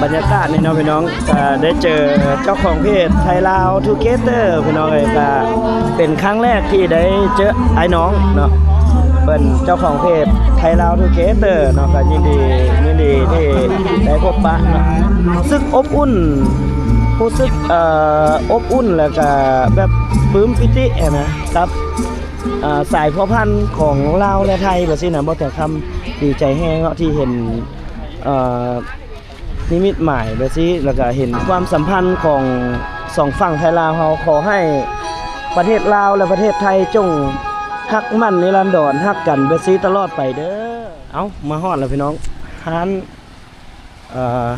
ບັນຍາກາດນີ້ເນາະພີ່ນ້ອງ ກະໄດ້ເຈີເຈົ້າຂອງເພຈໄທລາວທູເກເຕີພີ່ນ້ອງເອີຍ ກະເປັນຄັ້ງແລກທີ່ໄດ້ເຈີອ້າຍນ້ອງເນາະ ເພິ່ນເຈົ້າຂອງເພຈໄທລາວທູເກເຕີເນາະ ກະຍິນດີ ຍິນດີທີ່ໄດ້ພົບປະເນາະ ຮູ້ສຶກອົບອຸ່ນ ຮູ້ສຶກ ເອີ ອົບອຸ່ນ ແລ້ວກະແບບປຶ້ມປີຕິຫັ້ນນະ ກັບ ເອີ ສາຍພົວພັນຂອງລາວ ແລະ ໄທ ແບບຊີ້ນະ ບໍ່ແຕ່ຄຳ ດີໃຈແຮງເນາະທີ່ເຫັນ ເອີ ນິມິດໝາຍແບບຊີ້ ແລ້ວກະເຫັນຄວາມສຳພັນຂອງສອງຝັ່ງໄທລາວເຮົາ ຂໍໃຫ້ປະເທດລາວ ແລະ ປະເທດໄທຈົ່ງຮັກໝັ້ນນິລັນດອນ ຮັກກັນແບບຊີ້ຕະຫຼອດໄປເດີ້. ເອົ້າ ມາຮອດແລ້ວພີ່ນ້ອງ ຮ້ານ ເອີ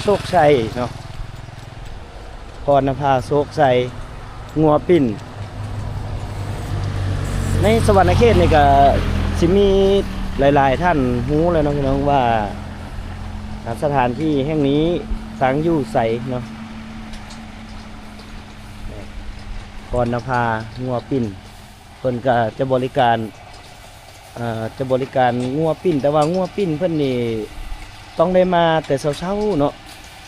ໂຊກໄຊເນາະ ພອນນະພາໂຊກໄຊ ງົວປິ່ນ ໃນສະຫວັນນະເຂດນີ້ກະຊິມີຫຼາຍໆທ່ານຮູ້ແລ້ວເນາະພີ່ນ້ອງ ວ່າ ອ່າ ສະຖານທີ່ແຫ່ງນີ້ຕັ້ງຢູ່ໃສເນາະ ພອນນະພາງົວປິ່ນ ເພິ່ນກະຈະບໍລິການ ອ່າ ຈະບໍລິການງົວປິ່ນ ແຕ່ວ່າງົວປິ່ນເພິ່ນນີ້ຕ້ອງໄດ້ມາແຕ່ເຊົ້າໆເນາະ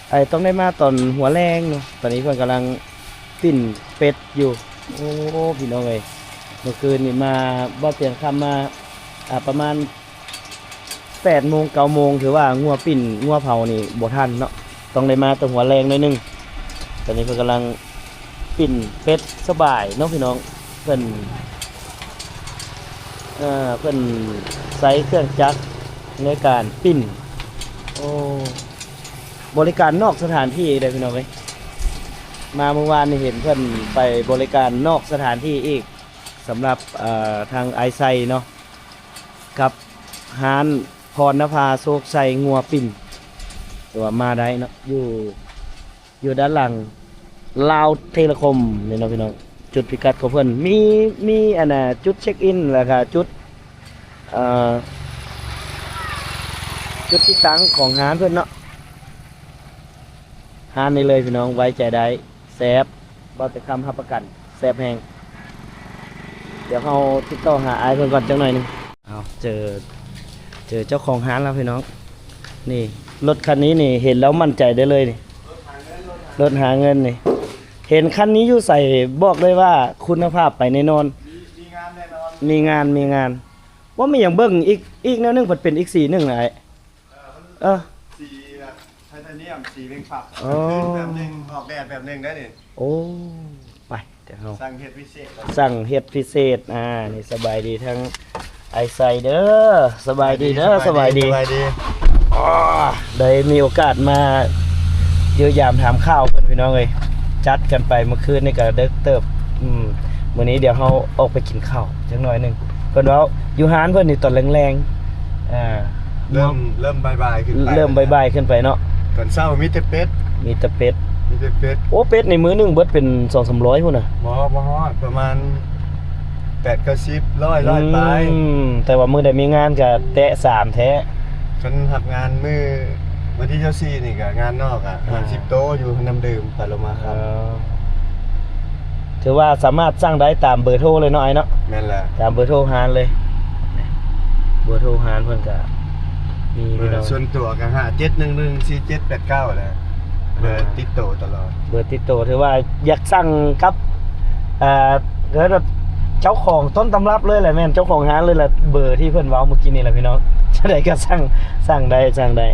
ໄອ້ ຕ້ອງໄດ້ມາຕອນຫົວແລງເນາະ ຕອນນີ້ເພິ່ນກຳລັງປິ່ນເປັດຢູ່. ໂອ້ ພີ່ນ້ອງເອີຍ ເມື່ອຄືນນີ້ມາ ບໍ່ຕຽງຄຳມາ ອ່າ ປະມານ ແປດໂມງ ເກົ້າໂມງ ຖືວ່າງົວປິ່ນງົວເຜົານີ້ບໍ່ທັນເນາະ ຕ້ອງໄດ້ມາແຕ່ຫົວແລງໜ້ອຍໜຶ່ງ. ຕອນນີ້ເພິ່ນກຳລັງປິ່ນເປັດສະບາຍເນາະພີ່ນ້ອງ ເພິ່ນ ເອີ ເພິ່ນໃຊ້ເຄື່ອງຈັກໃນການປິ່ນ. ໂອ້ ບໍລິການນອກສະຖານທີ່ເດ້ພີ່ນ້ອງເອີຍ ມາມື້ວານນີ້ເຫັນເພິ່ນໄປບໍລິການນອກສະຖານທີ່ອີກ ສຳລັບ ເອີ ທາງອ້າຍໄຊເນາະ ກັບຮ້ານພອນນະພາໂຊກໄຊງົວປິ່ນ ຖືວ່າມາໄດ້ເນາະ ຢູ່ ຢູ່ດ້ານຫຼັງລາວເທເລຄອມນີ້ເນາະພີ່ນ້ອງ. ຈຸດພິກັດຂອງເພິ່ນມີ ມີອັນນ່າ ຈຸດເຊັກອິນ ແລ້ວກະຈຸດ ເອີ ຈຸດທີ່ຕັ້ງຂອງຮ້ານເພິ່ນເນາະ. ຮ້ານນີ້ເລີຍພີ່ນ້ອງ ໄວ້ໃຈໄດ້ ແຊບ ເວົ້າແຕ່ຄຳຮັບປະກັນ ແຊບແຮງ. ດຽວເຮົາຕິດຕໍ່ຫາອ້າຍເພິ່ນກ່ອນຈັກໜ້ອຍໜຶ່ງ. ເອົາ ເຈີ ເຈີເຈົ້າຂອງຮ້ານແລ້ວພີ່ນ້ອງ. ນີ້ ລົດຄັນນີ້ນີ້ ເຫັນແລ້ວໝັ້ນໃຈໄດ້ເລີຍນີ້ ລົດຫາເງິນນີ້. ເຫັນຄັນນີ້ຢູ່ໃສ ບອກເລີຍວ່າຄຸນນະພາບໄປແນ່ນອນ ມີງານແນ່ນອນ ມີງານ ມີງານ. ບໍ່ມີຫຍັງ ເບິ່ງອີກ ອີກແນວໜຶ່ງ ເພິ່ນເປັນອີກສີໜຶ່ງນະອ້າຍ. ເອີ ມັນ ເອີ ສີແບບໄທເທນຽມ ສີເລັ່ງປັບ ອໍ ຄືນແບບໜຶ່ງ ອອກແດດແບບໜຶ່ງໄດ້ນີ້. ໂອ້ ໄປ ດຽວເຮົາສັ່ງເຮັດພິເສດ ສັ່ງເຮັດພິເສດ. ອ່າ ນີ້ສະບາຍດີທັງອ້າຍໄຊເດີ ສະບາຍດີເດີ ສະບາຍດີ ສະບາຍດີ ສະບາຍດີ. ອໍ ໄດ້ມີໂອກາດມາຢ້ຽມຢາມຖາມຂ່າວເພິ່ນພີ່ນ້ອງເອີຍ ຈັດກັນໄປ ເມື່ອຄືນນີ້ກະເດິກເຕີບ. ອືມ ມື້ນີ້ດຽວເຮົາອອກໄປກິນເຂົ້າຈັກໜ້ອຍໜຶ່ງ. ເພິ່ນເວົ້າຢູ່ຮ້ານເພິ່ນນີ້ຕອນແລງໆ ອ່າ ເລີ່ມ ເລີ່ມບ່າຍໆຂຶ້ນໄປ ເລີ່ມບ່າຍໆຂຶ້ນໄປເນາະ. ຕອນເຊົ້າມີແຕ່ເປັດ ມີແຕ່ເປັດ ມີແຕ່ເປັດ. ໂອ້ ເປັດນີ້ມື້ໜຶ່ງເບິດເປັນສອງສາມຮ້ອຍພຸ້ນນະ. ບໍ່ ບໍ່ຮອດ ປະມານແປດເກົ້າສິບ ຮ້ອຍ ຮ້ອຍປາຍ. ອືມ ແຕ່ວ່າມື້ໃດມີງານກະແຕະສາມແທ້. ຄັນຮັບງານມື້ວັນທີຊາວສີ່ນີ້ກະງານນອກອະ ອືມ ຫ້າສິບໂຕຢູ່ນ້ຳດື່ມ ໄປລົມມາຄຳ. ເອີ ຖືວ່າສາມາດສັ່ງໄດ້ຕາມເບີໂທເລີຍເນາະອ້າຍເນາະ. ແມ່ນແຫຼະ ຕາມເບີໂທຮ້ານເລີຍ. ເບີໂທຮ້ານເພິ່ນກະມີ ເບີສ່ວນຕົວກະຫ້າເຈັດໜຶ່ງໜຶ່ງສີ່ເຈັດແປດເກົ້າແຫຼະ ເບີຕິດໂຕຕະຫຼອດ ເບີຕິດໂຕ. ຖືວ່າຢາກສັ່ງກັບ ເອີ ເອີ້ນວ່າເຈົ້າຂອງຕົ້ນຕຳລັບເລີຍແຫຼະ ແມ່ນເຈົ້າຂອງຮ້ານເລີຍແຫຼະ ເບີທີ່ເພິ່ນເວົ້າມື້ກີ້ນີ້ແຫຼະພີ່ນ້ອງ. ຈັ່ງໃດກະສັ່ງ ສັ່ງໄດ້ ສັ່ງໄດ້.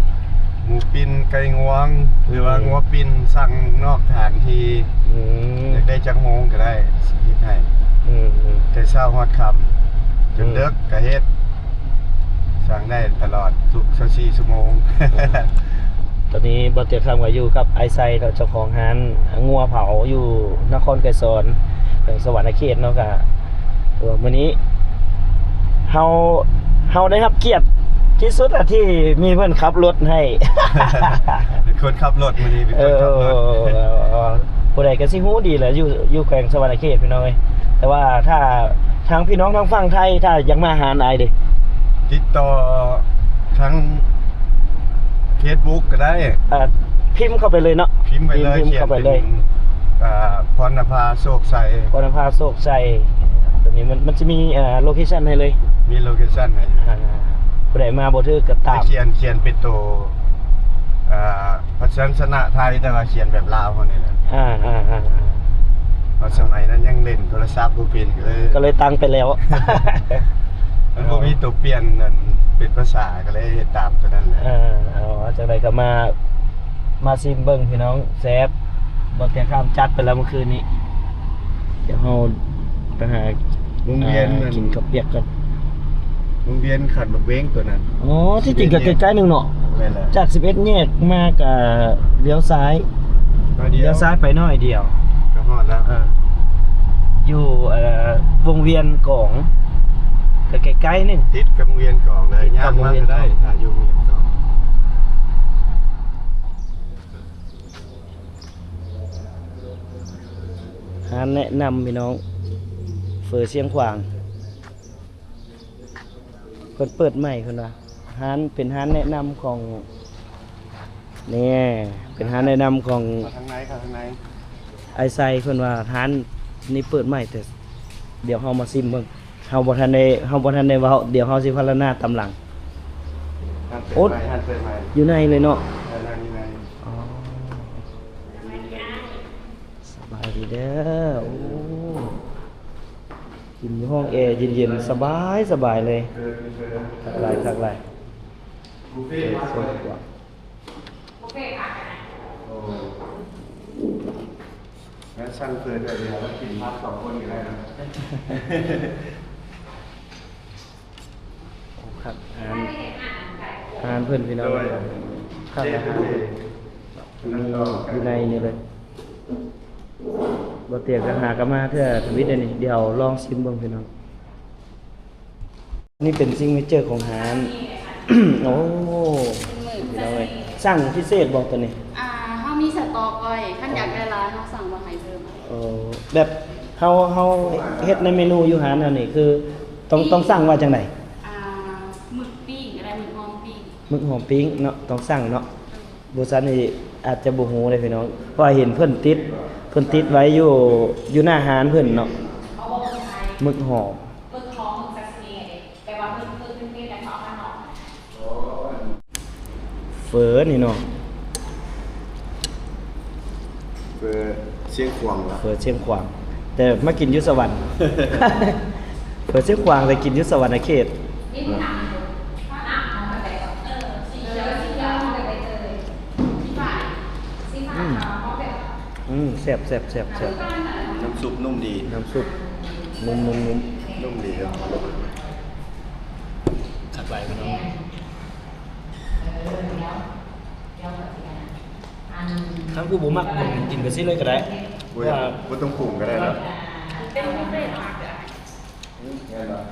ໝູປິ່ນ ໄກ່ງວງ ຫຼືວ່າ ອືມ ງົວປິ່ນ ສັ່ງນອກສະຖານທີ່. ອືມ ຢາກໄດ້ຈັກໂມງກະໄດ້ ຊິເຮັດໃຫ້. ອືມໆ ແຕ່ເຊົ້າຮອດຄ່ຳ ຈົນ ອືມ ເດິກກະເຮັດ. ສັ່ງໄດ້ຕະຫຼອດທຸກຊາວສີ່ຊົ່ວໂມງ. ອືມ ຕອນນີ້ບ່າວຕຽງຄຳກະຢູ່ກັບອ້າຍໄຊເນາະ ເຈົ້າຂອງຮ້ານງົວເຜົາຢູ່ນະຄອນໄກສອນ ແຂວງສະຫວັນນະເຂດເນາະ. ກະ ເອີ ມື້ນີ້ເຮົາ ເຮົາໄດ້ຮັບກຽດທີ່ສຸດລະ ທີ່ມີເພິ່ນຂັບລົດໃຫ້ ເປັນຄົນຂັບລົດ ມື້ນີ້ເປັນຄົນຂັບລົດ. ເອີ ເອີ ເອີ ເອີ ຜູ້ໃດກະຊິຮູ້ດີແຫຼະ ຢູ່ ຢູ່ແຂວງສະຫວັນນະເຂດພີ່ນ້ອງເອີຍ. ແຕ່ວ່າຖ້າທາງພີ່ນ້ອງທາງຝັ່ງໄທ ຖ້າຢາກມາຮ້ານອ້າຍເດ ຕິດຕໍ່ທາງເຟສບຸກກະໄດ້ ອ່າ ພິມເຂົ້າໄປເລີຍເນາະ ພິມໄປເລີຍ ພິມເຂົ້າໄປເລີຍ ອ່າ ພອນນະພາໂຊກໄຊ ພອນນະພາໂຊກໄຊ. ໂຕນີ້ມັນ ມັນຈະມີ ອ່າ ໂລເຄຊັນໃຫ້ເລີຍ ມີໂລເຄຊັນໃຫ້. ອ່າ ຜູ້ໃດມາບໍ່ຖືກກະຕາມ ຂຽນ ຂຽນເປັນໂຕ ອ່າ ພາ ສັນຊະນະໄທ ແຕ່ວ່າຂຽນແບບລາວເຮົານີ້ແຫຼະ. ອ່າໆໆ ເພາະສະໄໝນັ້ນຍັງຫຼິ້ນໂທລະສັບບໍ່ເປັນ ກໍເລີຍ ກໍເລີຍຕັ້ງໄປແລ້ວ. ມັນບໍ່ມີໂຕປ່ຽນອັນເປັນພາສາ ກໍເລີຍເຮັດຕາມໂຕນັ້ນແຫຼະ. ເອີ ເອົາ ຈັ່ງໃດກໍມາ ມາຊິມເບິ່ງພີ່ນ້ອງ ແຊບ. ບໍ່ແຕ່ຂ້າມຈັດໄປແລ້ວມື້ຄືນນີ້ ດຽວເຮົາໄປຫາ ວົງວຽນ ອ່າ ກິນເຂົ້າປຽກກ່ອນ. ວົງວຽນຂັນໝາກເວງໂຕນັ້ນ. ອໍ ທີ່ຈິງກໍໃກ້ໆໜຶ່ງເນາະ. ແມ່ນແຫຼະ. ຈາກສິບເອັດແຍກມາກໍລ້ຽວຊ້າຍ ໜ້ອຍດຽວ ລ້ຽວຊ້າຍໄປໜ້ອຍດຽວ ກໍຮອດແລ້ວ. ເອີ ຢູ່ ເອີ ວົງວຽນກອງ ກໍໃກ້ໆໜຶ່ງ ຕິດກັບວົງວຽນກອງເລີຍ. ຍ່າງມາກໍໄດ້ ຖ້າຢູ່ວົງວຽນກອງ. ຮ້ານແນະນຳພີ່ນ້ອງ ເຝີຊຽງຂວາງ ເພິ່ນເປີດໃໝ່ເພິ່ນວ່າ ຮ້ານ ເປັນຮ້ານແນະນຳຂອງ ແນ່ ເປັນຮ້ານແນະນຳຂອງ ເຂົ້າທາງໃນ ເຂົ້າທາງໃນ. ອ້າຍໄຊເພິ່ນວ່າຮ້ານນີ້ເປີດໃໝ່ ແຕ່ດຽວເຮົາມາຊິມເບິ່ງ. ເຮົາບໍ່ທັນໄດ້ ເຮົາບໍ່ທັນໄດ້ເວົ້າ ດຽວເຮົາຊິພັນລະນາຕາມຫຼັງ. ຮ້ານເປີດໃໝ່ ໂອ້ ຮ້ານເປີດໃໝ່ ຢູ່ໃນເລີຍເນາະ. ເອີ ຮ້ານຢູ່ໃນ. ອໍ ສະບາຍດີເດີ. ໂອ້ ກິນຢູ່ຫ້ອງແອເຢັນໆ ສະບາຍໆເລີຍ. ຄັກຫຼາຍ ຄັກຫຼາຍ. ເປີດເປີດກວ້າງ. ໂອ້ ແລ້ວສັ່ງເພີ່ມໄດ້ເລີຍ ແລ້ວກິນພັກສອງຄົນກໍໄດ້ເນາະ. ໂອ້ ຄັກ ຮ້ານ ຮ້ານເພິ່ນພີ່ນ້ອງ. ໂດຍ ຄັກ ຮ້ານເພິ່ນມີຢູ່ໃນນີ້ເລີຍ. ບໍ່ຕຽກກໍຫາກັນມາເທື່ອທຳອິດເດ້ນີ້. ດຽວລອງຊິມເບິ່ງພີ່ນ້ອງ. ນີ້ເປັນຊິກເນເຈີຂອງຮ້ານ. ໂອ້ ພີ່ນ້ອງເອີຍ ສັ່ງພິເສດບໍ່ໂຕນີ້? ອ່າ ເຮົາມີສະຕັອກໄວ້ ຄັນຢາກໄດ້ຫຼາຍ ເຮົາສັ່ງມາໃຫ້ເພີ່ມ. ເອີ ແບບເຮົາ ເຮົາເຮັດໃນເມນູຢູ່ຮ້ານເຮົານີ້ ຄືຕ້ອງ ຕ້ອງສັ່ງວ່າຈັ່ງໃດ? ອ່າ ໝຶກປີ້ງກໍໄດ້ ໝຶກຫອມປີ້ງ. ໝຶກຫອມປີ້ງເນາະ ຕ້ອງສັ່ງເນາະ. ບໍ່ຊັ້ນນີ້ອາດຈະບໍ່ຮູ້ເດ້ພີ່ນ້ອງ ເພາະວ່າເຫັນເພິ່ນຕິດ ເພິ່ນຕິດໄວ້ຢູ່ ຢູ່ໜ້າຮ້ານເພິ່ນເນາະ. ໝຶກຫອມ ໝຶກຫອມ ໝຶກຊາຊິມິ ແປວ່າໝຶກ ໝຶກເປັນໆ ແລ້ວເຂົາເອົາມາໜອງ. ເຝີນີ້ເນາະ ເຝີຊຽງຂວາງລະ ເຝີຊຽງຂວາງ ແຕ່ມາກິນຢູ່ສະຫວັນ. ເຝີຊຽງຂວາງ ແຕ່ກິນຢູ່ສະຫວັນນະເຂດ. ອືມ ອືມ ແຊບໆໆໆ. ນ້ຳຊຸບນຸ້ມດີ ນ້ຳຊຸບນຸ້ມໆໆ ນຸ້ມດີເນາະ. ຄັກຫຼາຍພີ່ນ້ອງ. ຄັນຜູ້ບໍ່ມັກປຸງ ກິນແບບຊີ້ເລີຍກໍໄດ້ ບໍ່ ບໍ່ຕ້ອງປຸງກໍໄດ້ເນາະ.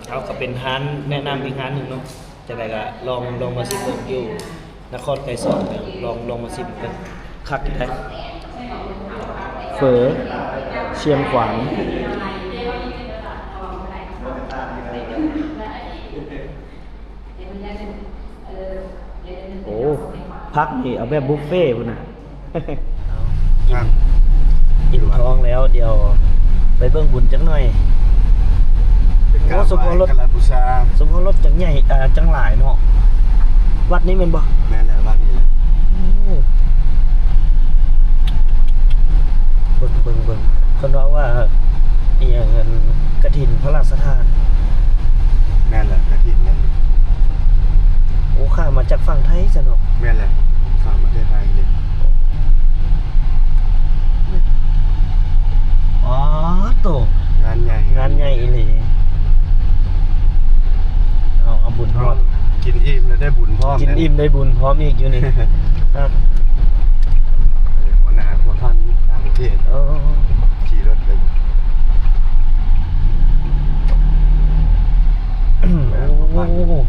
ເຮົາກໍເປັນຮ້ານແນະນຳອີກຮ້ານໜຶ່ງເນາະ. ຈັ່ງໃດກໍລອງ ລອງມາຊິມເບິ່ງ ຢູ່ນະຄອນໄກສອນ ລອງ ລອງມາຊິມເບິ່ງ ຄັກຢູ່ເດ້. ເຝີຊຽງຂວາງ. ໂອ້ ຜັກນີ້ເອົາແບບບຸບເຟພຸ້ນນະ. ອ່ະ ອີ່ມທ້ອງແລ້ວ ດຽວໄປເບິ່ງບຸນຈັກໜ່ອຍ. ໂອ້ ສົມໂພດລົດ ສົມໂພດລົດຈັ່ງໃຫຍ່ ອ່າ ຈັ່ງຫຼາຍເນາະ. ວັດນີ້ແມ່ນບໍ່? ແມ່ນແຫຼະ ວັດນີ້ແຫຼະ. ໂອ້ ເບິ່ງ ເບິ່ງ ເບິ່ງ ເພິ່ນເວົ້າວ່າອີ່ຫຍັງ ອັນ ກະຖິນພະລາຊະທານ. ແມ່ນແຫຼະ ກະຖິນແມ່ນ. ໂອ້ ຂ້າມມາຈາກຝັ່ງໄທຊະເນາະ. ແມ່ນແຫຼະ ຂ້າມມາແຕ່ໄທເດ້. ອໍ ໂຕ ງານໃຫຍ່ ງານໃຫຍ່ອີ່ຫຼີ. ເອົາ ເອົາບຸນຮອດ ກິນອີ່ມແລ້ວໄດ້ບຸນພ້ອມ ກິນອີ່ມໄດ້ບຸນພ້ອມອີກຢູ່ນີ້. ຄັກ ຫົວໜ້າພົວພັນຕ່າງປະເທດ. ເອີ ຂີ່ລົດໄປ ໂອ້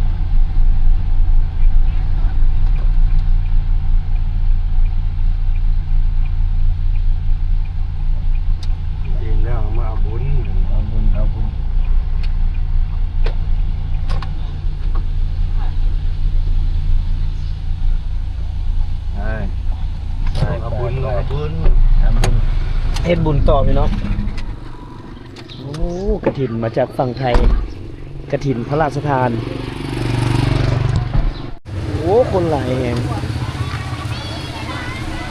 ອີ່ມແລ້ວມາເອົາບຸນ ເອົາບຸນ ເອົາບຸນ. ໄປ ໄປ ເອົາບຸນ ໄປ ເອົາບຸນ ເອົາບຸນ ເຮັດບຸນຕໍ່ພີ່ນ້ອງ. ໂອ້ ກະຖິນມາຈາກຝັ່ງໄທ ກະຖິນພະລາຊະທານ. ໂອ້ ຄົນຫຼາຍແຮງ.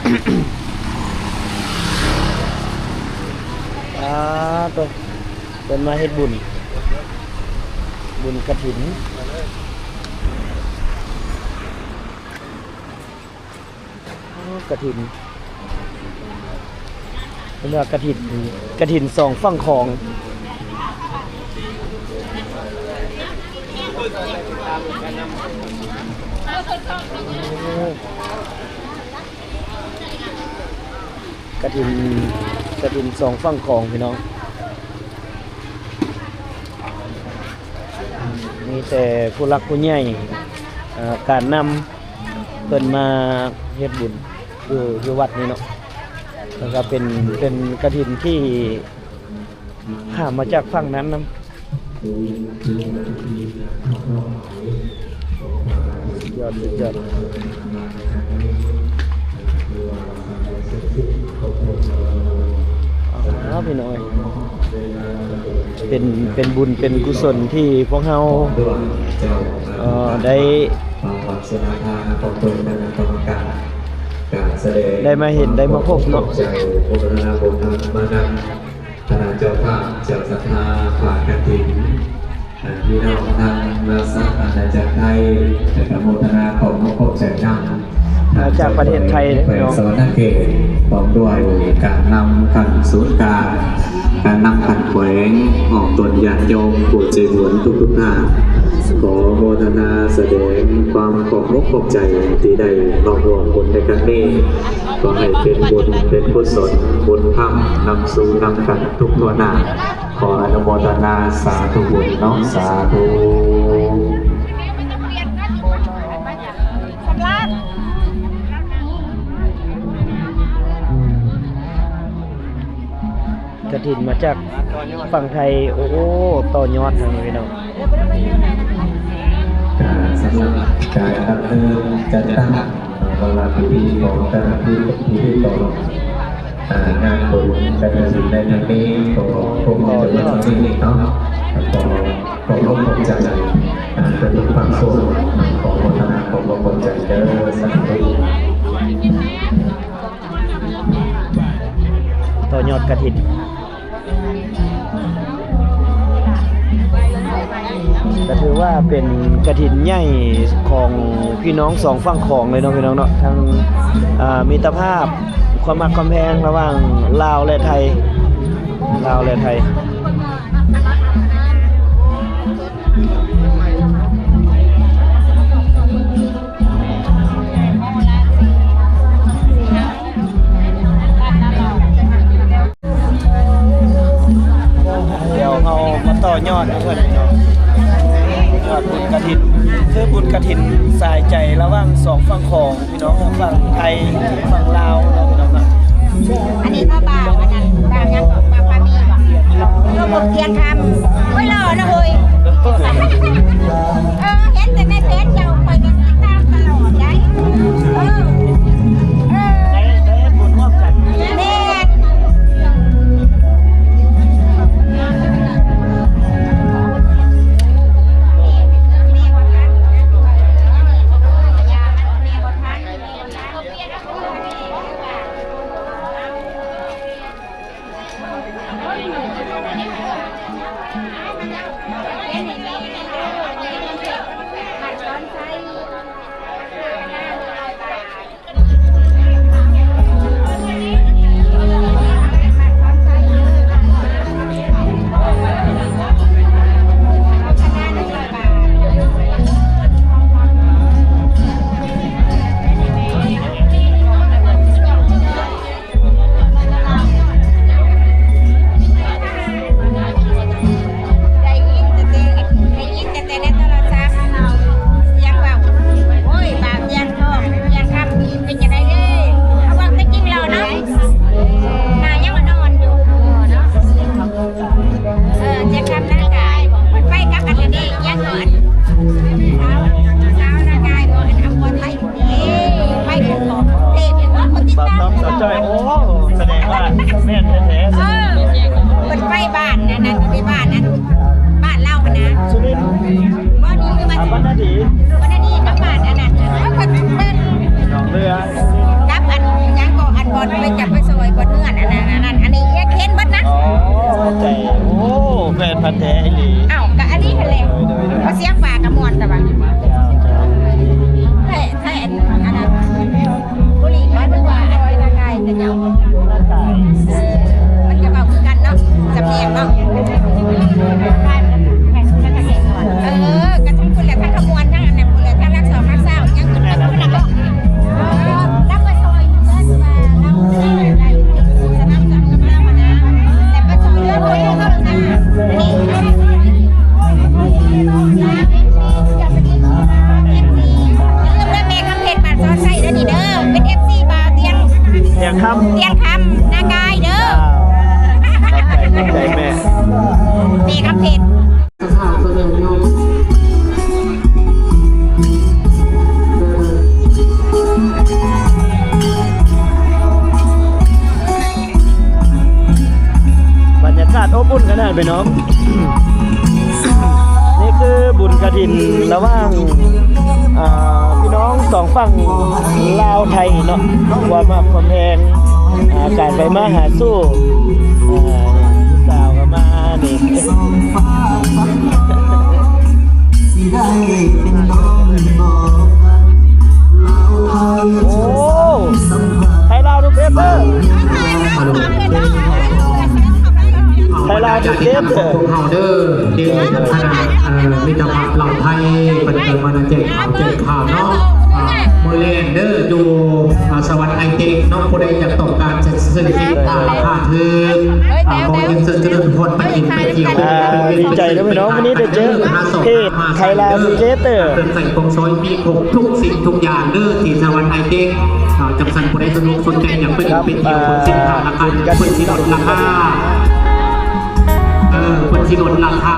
ອ່າ ໂຕ ເພິ່ນມາເຮັດບຸນ ບຸນກະຖິນ. ໂອ້ ກະຖິນ ເພິ່ນວ່າກະຖິນ ກະຖິນສອງຝັ່ງຂອງ. ໂອ້ ກະຖິນ ກະຖິນສອງຝັ່ງຂອງ ພີ່ນ້ອງ. ມີແຕ່ຜູ້ຫຼັກຜູ້ໃຫຍ່ ເອີ ການນຳ ເພິ່ນມາເຮັດບຸນຢູ່ ຢູ່ວັດນີ້ເນາະ. ແລ້ວກໍເປັນ ເປັນກະຖິນທີ່ຂ້າມມາຈາກຝັ່ງນັ້ນນຳ. ສຸດຍອດ ສຸດຍອດ. ອ້າວ ພີ່ນ້ອງເອີຍ ເປັນ ເປັນບຸນເປັນກຸສົນທີ່ພວກເຮົາ ເອີ ໄດ້ ໄດ້ມາເຫັນໄດ້ມາພົບເນາະ. ຄະນະເຈົ້າພາບ ເຈົ້າສັດທາຜ້າກະຖິນ ອ່າ ພີ່ນ້ອງທາງລາຊະອານາຈັກໄທ ແລະ ກະໂມທະນາຂອບອົກຂອບໃຈນຳ ມາຈາກປະເທດໄທເດ້ອ ສະຫວັນນະເຂດ ພ້ອມດ້ວຍການນຳຂັ້ນສູນກາງ ການນຳຂັ້ນແຂວງ ພ້ອມດ້ວຍຍາດໂຍມຜູ້ໃຈບຸນທຸກໆທ່ານ ຂໍໂມທະນາສະແດງຄວາມຂອບອົກຂອບໃຈທີ່ໄດ້ມາຮ່ວມບຸນໃນຄັ້ງນີ້. ຂໍໃຫ້ເປັນບຸນເປັນກຸສົນ ບຸນທຳນຳສູ່ນຳກັນທຸກທົ່ວໜ້າ. ຂໍອະນຸໂມທະນາສາທຸບຸນເນາະ ສາທຸ. ກະຖິນມາຈາກຝັ່ງໄທ ໂອ້ ຕໍ່ຍອດທາງນີ້ເນາະ. ກະສຳລັບການດຳເນີນຈັດຕັ້ງ ເອີ ລະພິທີຂອງເຈົ້າໜ້າທີ່ພິທີກອນ ເອີ ງານບຸນກະຖິນໃນຄັ້ງນີ້ ກໍຄົງຈະໝົດເທົ່ານີ້ເນາະ. ຂໍ ຂໍຂອບໃຈ ເອີ ທຸກພາກສ່ວນ ຂໍໂມທະນາ ຂໍຂອບໃຈເດີ ສາທຸ. ຕໍ່ຍອດກະຖິນ ກະຖືວ່າເປັນກະຖິນໃຫຍ່ຂອງພີ່ນ້ອງສອງຝັ່ງຂອງເລີຍເນາະ ພີ່ນ້ອງເນາະ. ທັງ ເອີ ມິດຕະພາບ ຄວາມຮັກຄວາມແພງລະຫວ່າງລາວ ແລະ ໄທ ລາວ ແລະ ໄທ. ດຽວເຮົາມາຕໍ່ຍອດນຳເພິ່ນເນາະ ຍອດບຸນກະຖິນ ຄືບຸນກະຖິນສາຍໃຈລະຫວ່າງສອງຝັ່ງຂອງ ພີ່ນ້ອງ ຝັ່ງໄທ ຝັ່ງລາວເນາະ ພີ່ນ້ອງເນາະ. ອັນນີ້ກໍບ່າວ ອັນນັ້ນບ່າວຫຍັງກໍ ບ່າວປາມີບໍ? ໂລກບົກກຽງຄຳ ໂອ້ຍ ຫຼໍ່ເນາະເຮີ້ຍ. ເອີ ເຫັນແຕ່ໃນເຟສເຈົ້າ ຂ້ອຍກໍຕິດຕາມຕະຫຼອດໄດ໋. ເອີ ເອີ ໄດ້ ໄດ້ເຮັດບຸນຮ່ວມກັນ ແມ່ນ. ເ ຽງຄຳ ວຽງຄຳ ນາກາຍເດີ. ຂອບໃຈ ຂອບໃຈແມ່ ເມຄຳເພັນ. ບັນຍາກາດອົບອຸ່ນຂະໜາດ ພີ່ນ້ອງ. ນີ້ຄືບຸນກະຖິນລະຫວ່າງ ອ່າ ພີ່ນ້ອງສອງຝັ່ງລາວໄທເນາະ ຄວາມຮັກຄວາມແພງ ອ່າ ການໄປມາຫາສູ່ ອ່າ ຜູ້ສາວກໍມານີ້. ໂອ້ ໄທລາວທຸກເດເດີ ໄທລາວທຸກເດເດີ ພວກເຮົາເດີ ທີ່ໃນຖານະ ເອີ ມິດຕະພາບລາວໄທ ເພິ່ນກໍມາແຈກຂ່າວແຈກຂ່າວເນາະ. ອ່າ ມື້ແລງເດີ ຢູ່ ອ່າ ສະຫວັນໄອເຕັກເນາະ ຜູ້ໃດຢາກຕ້ອງການ ຊື້ສິນຄ້າລາຄາຖືກ ຂໍຮຽນເຊີນເຈະເລີນພອນ ໄປກິນໄປທ່ຽວ ອ່າ ດີໃຈເດີພີ່ນ້ອງ ມື້ນີ້ໄດ້ເຈີເພຈໄທລາວທູເກເຕີ ເພິ່ນໃສ່ກອງຊອຍມີຄົບທຸກສິ່ງທຸກຢ່າງເດີ ທີ່ສະຫວັນໄອເຕັກ. ອ່າ ຈັ່ງຊັ້ນຜູ້ໃດສະດວກສົນໃຈຢາກໄປກິນໄປທ່ຽວ ເພິ່ນສິນຄ້າລາຄາ ເພິ່ນຊິລົດລາຄາ ເອີ ເພິ່ນຊິລົດລາຄາ.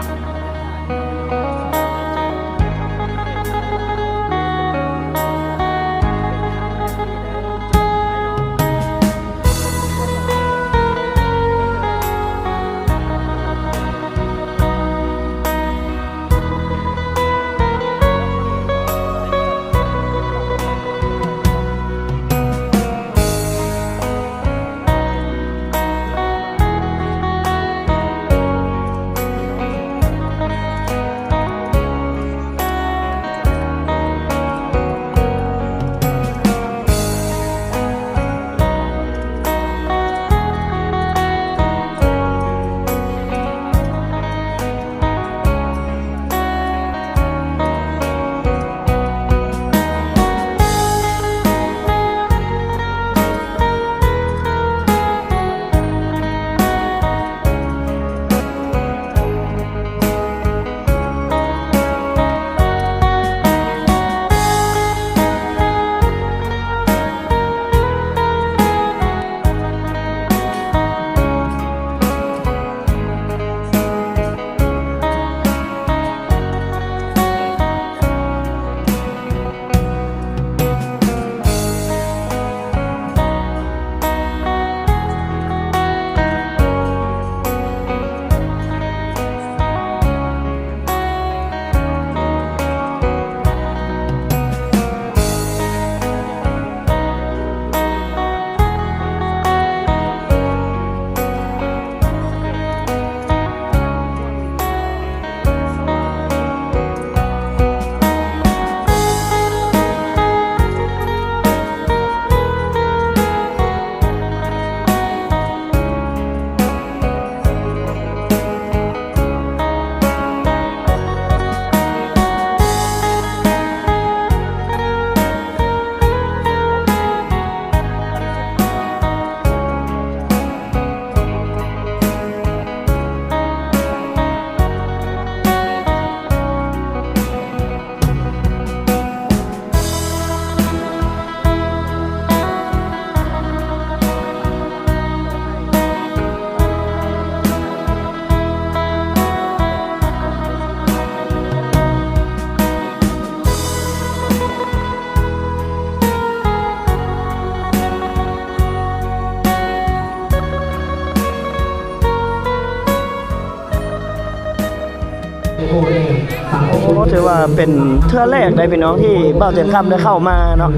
ໂອ້ ຖືວ່າເປັນເທື່ອແລກໄດ໋ພີ່ນ້ອງ ທີ່ບ່າວແສນຄຳໄດ້ເຂົ້າມາເນາະ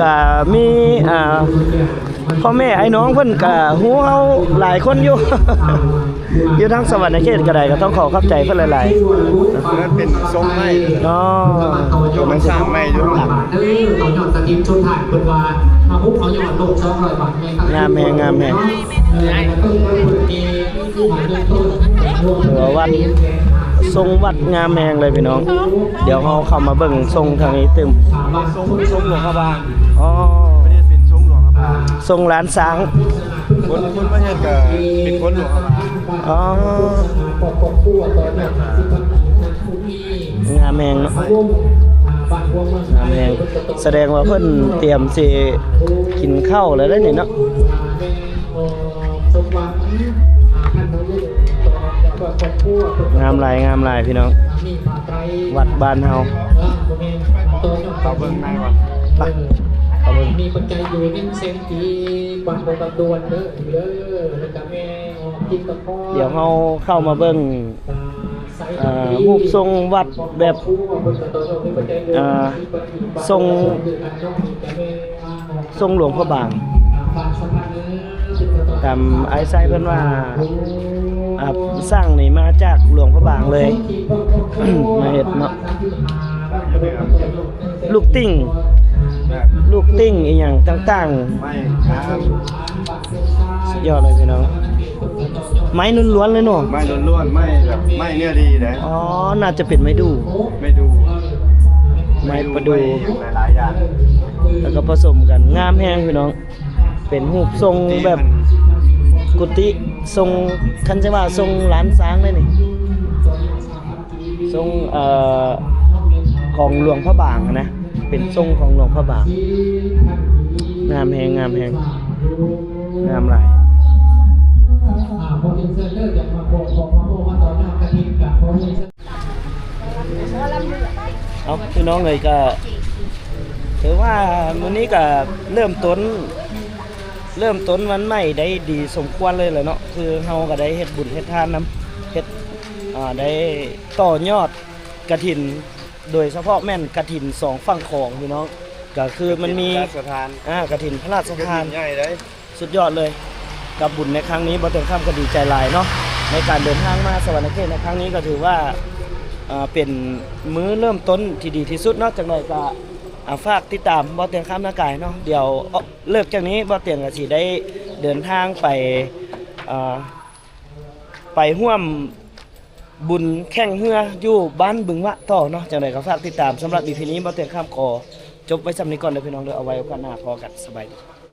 ກະມີ ອ່າ ພໍ່ແມ່ອ້າຍນ້ອງເພິ່ນກະຮູ້ເຮົາຫຼາຍຄົນຢູ່ ຢູ່ທາງສະຫວັນນະເຂດກໍໄດ້ ກໍຕ້ອງຂໍຂອບໃຈເພິ່ນຫຼາຍໆ. ເພິ່ນເປັນຊົງໄມ້ເນາະ ຕົວມັນສ້າງໄມ້ຢູ່ ງາມແຮງ ງາມແຮງ. ຖືວ່າວັດ ຊົງວັດງາມແຮງເລີຍພີ່ນ້ອງ. ດຽວເຮົາເຂົ້າມາເບິ່ງຊົງທາງນີ້ຕື່ມ. ຊົງ ຊົງຫຼວງພະບາງ. ອໍ ອັນນີ້ເປັນຊົງຫຼວງພະບາງ ຊົງລ້ານຊ້າງ. ຄົນ ຄົນມາເຮັດກໍເປັນຄົນຫຼວງພະບາງ. ອໍ ງາມແຮງເນາະ. ງາມແຮງ ສະແດງວ່າເພິ່ນຕຽມຊິກິນເຂົ້າແລ້ວເດ້ນີ້ເນາະ. ງາມຫຼາຍ ງາມຫຼາຍພີ່ນ້ອງ ວັດບ້ານເຮົາ. ເຂົ້າເບິ່ງໃນບໍ່? ໄປ ເຂົ້າເບິ່ງ. ມີປັດໄຈຢູ່ໜຶ່ງແສນກີບ ບາດບໍ່ຕ້ອງດ່ວນເດີ ເດີ ແລ້ວກະແມ່ອອກກິນກະເພາະ. ດຽວເຮົາເຂົ້າມາເບິ່ງ ເອີ ຮູບຊົງວັດແບບ ເອີ ຊົງ ຊົງຫຼວງພະບາງ ຕາມອ້າຍໄຊເພິ່ນວ່າ ອ່າ ສ້າງນີ້ມາຈາກຫຼວງພະບາງເລີຍ ມາເຮັດເນາະ. ລູກຕິ່ງ ລູກຕິ່ງອີ່ຫຍັງຕ່າງໆ ໄມ້ງາມ ສຸດຍອດເລີຍພີ່ນ້ອງ ໄມ້ລ້ວນໆເລີຍເນາະ. ໄມ້ລ້ວນໆ ໄມ້ແບບໄມ້ເນື້ອດີເດ້. ອໍ ໜ້າຈະເປັນໄມ້ດູ່ ໄມ້ດູ່ ໄມ້ປະດູ່ ໄມ້ຫຼາຍໆຢ່າງ ແລ້ວກໍປະສົມກັນ ງາມແຮງພີ່ນ້ອງ. ເປັນຮູບຊົງແບບກຸຕິ ຊົງ ຄັນຈະວ່າຊົງລ້ານຊ້າງໄດ໋ນີ້ ຊົງ ເອີ ຂອງຫຼວງພະບາງຫັ້ນນະ ເປັນຊົງຂອງຫຼວງພະບາງ. ງາມແຮງ ງາມແຮງ ງາມຫຼາຍ. ເອົາ ພີ່ນ້ອງເອີຍ ກະຖືວ່າມື້ນີ້ກະເລີ່ມຕົ້ນ ເລີ່ມຕົ້ນວັນໃໝ່ໄດ້ດີສົມຄວນເລີຍແຫຼະເນາະ. ຄືເຮົາກະໄດ້ເຮັດບຸນເຮັດທານນຳ ເຮັດ ອ່າ ໄດ້ຕໍ່ຍອດກະຖິນ ໂດຍສະເພາະແມ່ນກະຖິນສອງຝັ່ງຂອງພີ່ນ້ອງ ກະຄືມັນມີ ກະຖິນພະລາຊະທານ ອ່າ ກະຖິນພະລາຊະທານ ກະຖິນໃຫຍ່ເດ້ ສຸດຍອດເລີຍ. ກັບບຸນໃນຄັ້ງນີ້ ບ່າວຕຽງຄຳກໍດີໃຈຫຼາຍເນາະ ໃນການເດີນທາງມາສະຫວັນນະເຂດໃນຄັ້ງນີ້ ກໍຖືວ່າ ເປັນມື້ເລີ່ມຕົ້ນທີ່ດີທີ່ສຸດເນາະ. ຈັ່ງໃດກໍ ອ່າ ຝາກຕິດຕາມບ່າວຕຽງຄຳນະກາຍເນາະ. ດຽວເລີກຈາກນີ້ ບ່າວຕຽງກໍຊິໄດ້ເດີນທາງໄປ ອ່າ ໄປຮ່ວມບຸນແຂ່ງເຮືອຢູ່ບ້ານບຶງວະຕໍ່ເນາະ. ຈັ່ງໃດກໍຝາກຕິດຕາມ. ສຳລັບອີພີນີ້ ບ່າວຕຽງຄຳຂໍຈົບໄວ້ສ່ຳນີ້ກ່ອນເດີພີ່ນ້ອງເດີ. ເອົາໄວ້ໂອກາດໜ້າພໍ້ກັນ. ສະບາຍດີ.